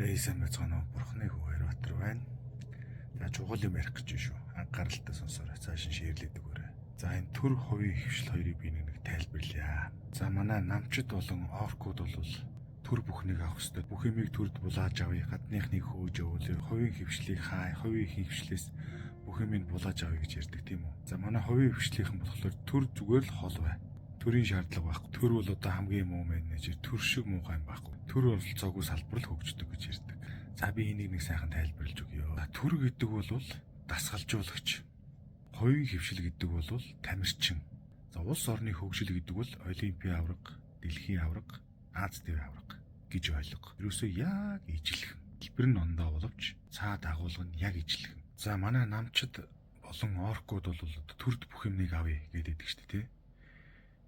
Эй, сайн байцгаана уу? Бурхны хүү Баярбаатар байна. За, чухал юм ярих гэж байна шүү. Анхааралтай сонсоорой. Цааш нь share лээд өгөөрэй. За, энэ төр хувийн хэвшил хоёрыг би нэг тайлбарлая. За, манай намчид болон оркууд бол төр бүхнийг авах ёстой. Бүх юмыг төрд булааж авъя. Гадныхныг хөөж явуулъя. Хувийн хэвшлийг хай. Хувийн хэвшлээс бүх юмыг булааж авъя гэж ярьдаг, тийм үү? За, манай хувийн хэвшлийнхэн болохоор төр зүгээр л хол бай. Төрийн шаардлага байхгүй. Төр бол одоо хамгийн муу менежер, төр шиг муухай юм байхгүй. Төр оролцоогүй салбар л хөгждөг гэж ярьдаг. За, би энийг нэг сайхан тайлбарлаж өгье. За, төр гэдэг бол дасгалжуулагч. Хувийн хэвшил гэдэг бол тамирчин. За, улс орны хөгжил гэдэг бол Олимпийн аварга, дэлхийн аварга, Ази тивийн аварга гэж ойлго. Ерөөсөө яг ижилхэн. Хэлбэр нь ондоо боловч цаа дагуулга нь яг ижилхэн. За, манай намчид болон оркууд бол төрд бүх юмыг авъя гэдэг шүү дээ, тий?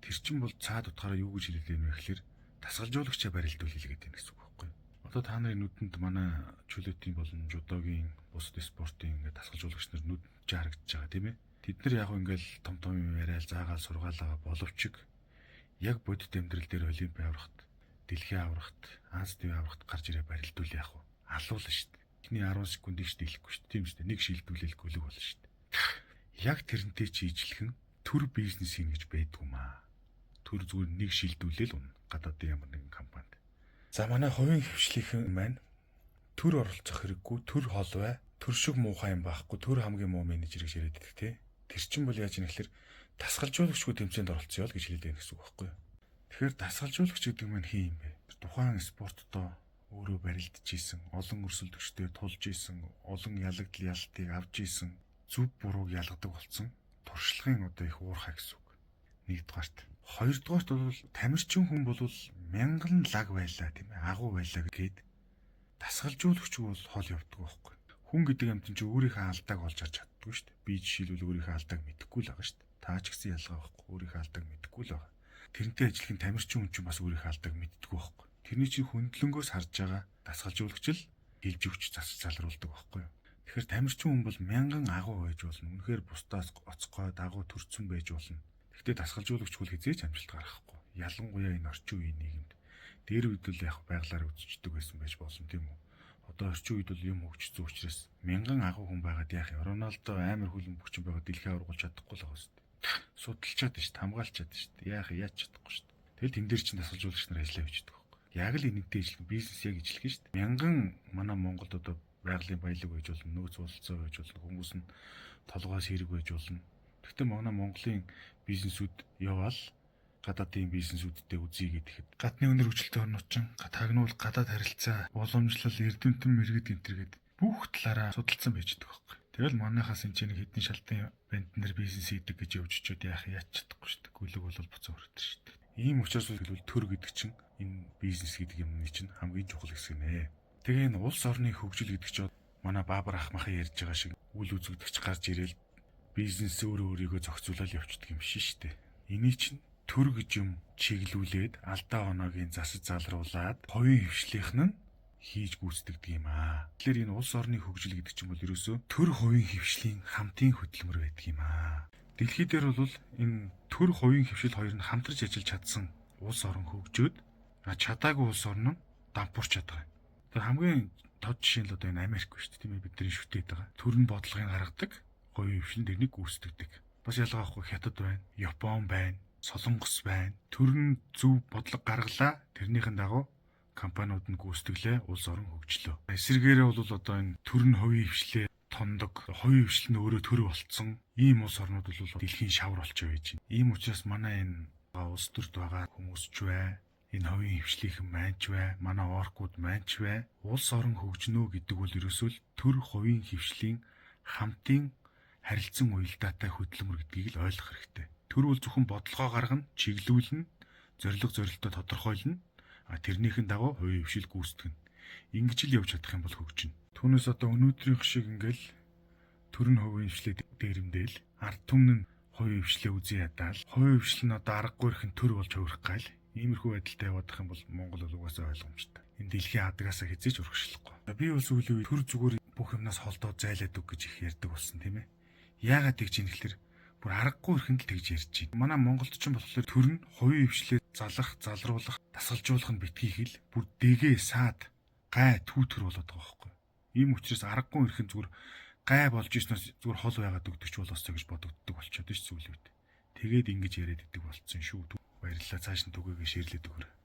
Тэр чинь бол цаад утгаараа юу гэж хэлээд байна вэ гэхээр дасгалжуулагчаа барилдуул гэдэг юм гэсэн үг байхгүй юу? Одоо та нарын нүдэнд манай чөлөөтийн болон жудогийн бусад спортын ингээд дасгалжуулагч нар нүдэнд ч харагдаж байгаа, тийм ээ. Тэд нар яг ингээл том том юм яриад заагаал сургаалаа боловч яг бодит амьдрал дээр Олимп аврахт, дэлхийн аврахт, Ази тивийн аврахт гарч ирээ барилдуул яах вэ? Алуулна шүү дээ. Эхний 10 секундыг ч дийлэхгүй шүү дээ. Тийм шүү дээ. Нэг шилдүүлэл гөлөг болно шүү дээ. Яг тэрнтэй чи ижилхэн төр бизнес хийнэ гэж байдгүй маа. Төр зүгээр нэг шилдүүлэл унна гадаадын ямар нэгэн компанид. За, манай хувийн хэвшлийнхэн маань төр оролцох хэрэггүй, төр хол бай, төр шиг муухай юм байхгүй, төр хамгийн муу менежер гэж яриад байдаг, тий. Тэр чинь бол яаж юм гэхээр дасгалжуулагчгүй тэмцээнд оролцъё л гэж хэлээд байна гэсэн үг байхгүй юу? Тэгэхээр дасгалжуулагч гэдэг маань хин юм бэ? Тухайн спортдоо өөрөө барилдаж исэн, олон өрсөлдөгчтэй тулж исэн, олон ялагдал ялалтыг авч исэн, зөв бурууг ялгадаг болсон туршлагын одоо их уурхай гэсэн үг. Нэгдүгээрт. Хоёрдугаарт бол тамирчин хүн бол мянган лаг байлаа, тийм ээ, агуу байлаа гээд дасгалжуулагч бол хол явдаг байхгүй. Хүн гэдэг амьтан чинь өөрийнхөө алдааг олж харж чаддгүй шүү дээ. Би жишээлбэл өөрийнхөө алдааг мэдэхгүй л байгаа шүү дээ. Та ч гэсэн ялгаа байхгүй, өөрийнхөө алдааг мэдэхгүй л байгаа. Тэрнтэй ажиллах тамирчин хүн чинь бас өөрийнхөө алдааг мэддэггүй байхгүй. Тэрний чинь хөндлөнгөөс харж байгаа дасгалжуулагч л хэлж өгч засаж залруулдаг байхгүй юу? Тэгэхээр тамирчин хүн бол мянган агуу байж болно. Үнэхээр бусдаас оцгой дагуу төрцөн байж болно. Гэхдээ дасгалжуулагч бол хэзээ ч амжилт гаргахгүй. Ялангуяа энэ орчин үеийн нийгэмд. Дээр үед л яг байглаар үзчихдэг байсан байж болно, тийм үү? Одоо орчин үед бол юм хөгжсөн учраас мянган агуу хүн байгаад яах юм? Роналдо амар хүлэн бүхчин байгаад дэлхийн аварга болж чадахгүй л байгаа шүү дээ. Судалчаад шүү дээ, хамгаалчаад шүү дээ. Яах яаж чадахгүй шүү дээ. Тэгэл тэн дээр чинь дасгалжуулагч нар ажиллаа хийдэг байхгүй. Яг л энэнтэй ижилхэн бизнес яг ижилхэн шүү дээ. Мянган манай Монголд одоо байгалийн баялаг байж болно, нөөц бололцоо байж болно, хүмүүс нь толгоос хэрэг байж болно. Гэхдээ манай Монголын бизнесүүд яваал гадаадын бизнесүүдтэй үзье гэхэд гадны өндөр хөгжилтэй орнууд чинь тагнуул гадаад харилцаа, уламжлал, эрдэмтэн мэргэд гэнтэргээд бүх талаараа судалсан байж байгаа байхгүй. Тэгэл манайхаас энэ чинь нэг хэдэн шалтын банд нар бизнес хийдэг гэж явж очиод яах яач чадахгүй шүү дээ. Гүлэг бол буцаа өртөр шүү дээ. Ийм учраас хэлбэл төр гэдэг чинь энэ бизнес гэдэг юмны чинь хамгийн чухал хэсэг нэ. Тэгээ энэ улс орны хөгжил гэдэг чинь манай Баабар ах махын ярьж байгаа шиг үл үзэгдэгч гарч ирээл бизнес өөрөө өөрийгөө зохицуулаад явчихдаг юм биш шүү дээ. Эний чинь төр гэж юм чиглүүлээд алдаа оноогийн засаж залруулад хувийн хэвшлийнх нь хийж гүйцэтгэдэг юм аа. Тэгэхээр энэ улс орны хөгжил гэдэг чинь бол ерөөсөө төр хувийн хэвшлийн хамтын хөдөлмөр байдаг юм аа. Дэлхий дээр бол энэ төр хувийн хэвшил хоёр нь хамтарч ажиллаж чадсан улс орон хөгжөөд, чадаагүй улс орн нь дампуурч чадгаа. Тэр хамгийн тод жишээ нь л одоо энэ Америк ба шүү дээ, тийм ээ, бидний шүтээд байгаа. Төр нь бодлогыг гаргадаг, хувийн хэвшил тэрнийг гүйцэтгэдэг. Бас ялгаа авахгүй Хятад байна, Япон байна, Солонгос байна. Төр нь зөв бодлого гаргалаа. Тэрнийхэн дагуу компаниуд нь гүйцэтгэлээ, улс орон хөгжлөө. Эсвэргээрээ бол одоо энэ төр нь хувийн хэвшлээ тондог, хувийн хэвшил нь өөрөө төр болцсон ийм улс орнууд бол дэлхийн шавар болчихоо байж байна. Ийм учраас манай энэ улс төрд байгаа хүмүүс ч бай, энэ хувийн хэвшлийнхэн маань ч бай, манай оркууд маань ч бай, улс орон хөгжнөө гэдэг бол ерөөсөө л төр хувийн хэвшлийн хамтын харилцан уялдаатай хөдөлмөр гэдгийг л ойлгох хэрэгтэй. Төр бол зөвхөн бодлогоо гаргана, чиглүүлнэ, зорилго зорилтоо тодорхойлно. А тэрнийхэн дагуу хувийн хэвшил гүйцэтгэнэ. Ингэж л явж чадах юм бол хөгжинэ. Түүнээс одоо өнөөдрийнх шиг ингээл төр нь хувийн хэвшлээ дээрэмдээл, ард түмэн нь хувийн хэвшлээ үзэн ядаал, хувийн хэвшил нь одоо аргагүй ихэн төр болж хувирах гал. Иймэрхүү байдалтай явах юм бол Монгол бол угаасаа ойлгомжтой. Энэ дэлхийн адагаасаа хэзээ ч урагшлахгүй. Би бол сүүлийн үед төр зүгээр бүх юмнаас холдоод зайлаад үг гэж их ярьдаг болсон, тийм ээ. Яагаад тэгж юм гэхэлэр бүр аргагүй ихэнд л тэгж ярьж байна. Манай Монголд ч болохоор төр нь хувийн хэвшлээ залах, залруулах, дасгалжуулах нь битгий хэл бүр дэгээ саад Гай түүтгэр болоод байгаа байхгүй. Ийм учраас аргагүй ирэх нь зүгээр гай болж ирснээс зүгээр хол байгаад өгдөг ч болоосоо гэж бодогддог болчиход ш сүүлийн үед. Тэгээд ингэж яриад идэг болцсон шүү. Баярлалаа. Цааш нь түгээгээ share лээд өгөөрэй.